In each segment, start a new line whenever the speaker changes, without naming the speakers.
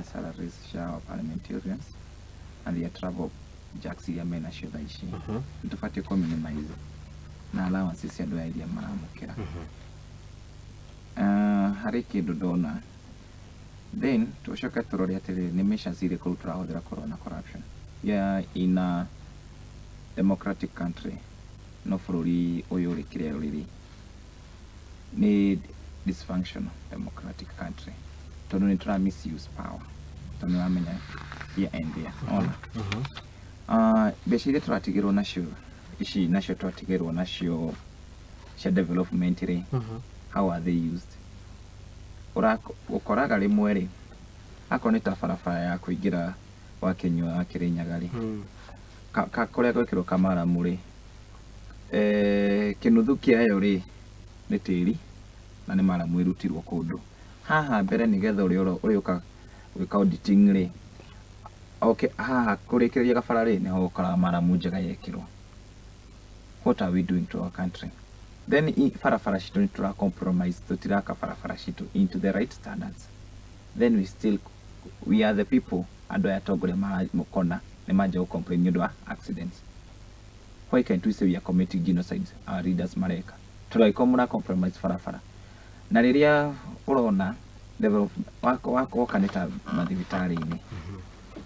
the salaries cia our parliamentarians and their travel jacks iria menacio thaa ici. Nĩ tũbatiĩ kũ minimize na allowances cia andũ aya iria maramũkĩra. Harĩ kĩndũ ndona, then tũcoke tũrore atĩrĩrĩ, nĩ measures irĩkũ rĩu tũrahũthĩra kũrũa na corruption? Yeah, in a democratic country, no bũrũri ũyũ ũrĩ kĩrĩa ũrĩ nĩ dysfunctional democratic country, tondũ nĩ tũra misuse power, tondũ nĩ ũramenya here and there ona mbeca iria tũratigĩrwo nacio ici, nacio twatigĩrwo nacio cia development rĩ, how are they used? Ũkoraga rĩmwe rĩ, akorwo nĩ ta barabara ya kũingĩra wa Kĩnyua wa Kĩrĩnyaga rĩ, kũrĩa gwĩkĩrwo kamaramu rĩ, kĩnuthu kĩayo rĩ nĩ tĩri na nĩ maramu ĩrutirwo kũndũ haha mbere, nĩgetha ũrĩa ũrĩũka gwĩka auditing rĩ, okay, haha kũrĩkĩrĩria gabara rĩ, nĩho ũkoraga maramu njega yekĩrwo. What are we doing to our country then? Barabara citũ nĩ tũra compromise, tũtiraka barabara citũ into the right standards. Then we still, we are the people, andũ aya atongoria maramũkona nĩ manjia gũ complain nĩ ũndũ wa accidents. Why can't we say we are committing genocides, our leaders mareka, tondũ angĩkorwo mũra compromise barabara na rĩrĩa ũrona develop wako woka nĩ ta mathibitarĩ-inĩ,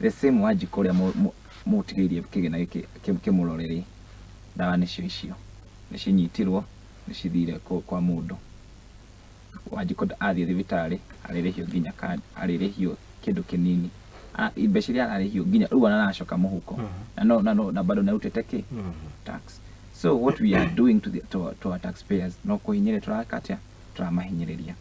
the same Wanjikũ ũrĩa mũtigĩirie kĩgĩna gĩkĩ kĩmũrore rĩ, ndawa nĩcio icio nĩ cinyitirwo, nĩ cithire kwa mũndũ. Wanjikũ athiĩ thibitarĩ arĩrĩhio nginya arĩrĩhio kĩndũ kĩnini. Mbeca iria ararĩhio nginya rĩu ona aracoka mũhuko na no na bado nĩarutĩte kĩ tax. So what we are doing to our taxpayers, no kũhinyĩrĩria tũraka atĩa, tũramahinyĩrĩria.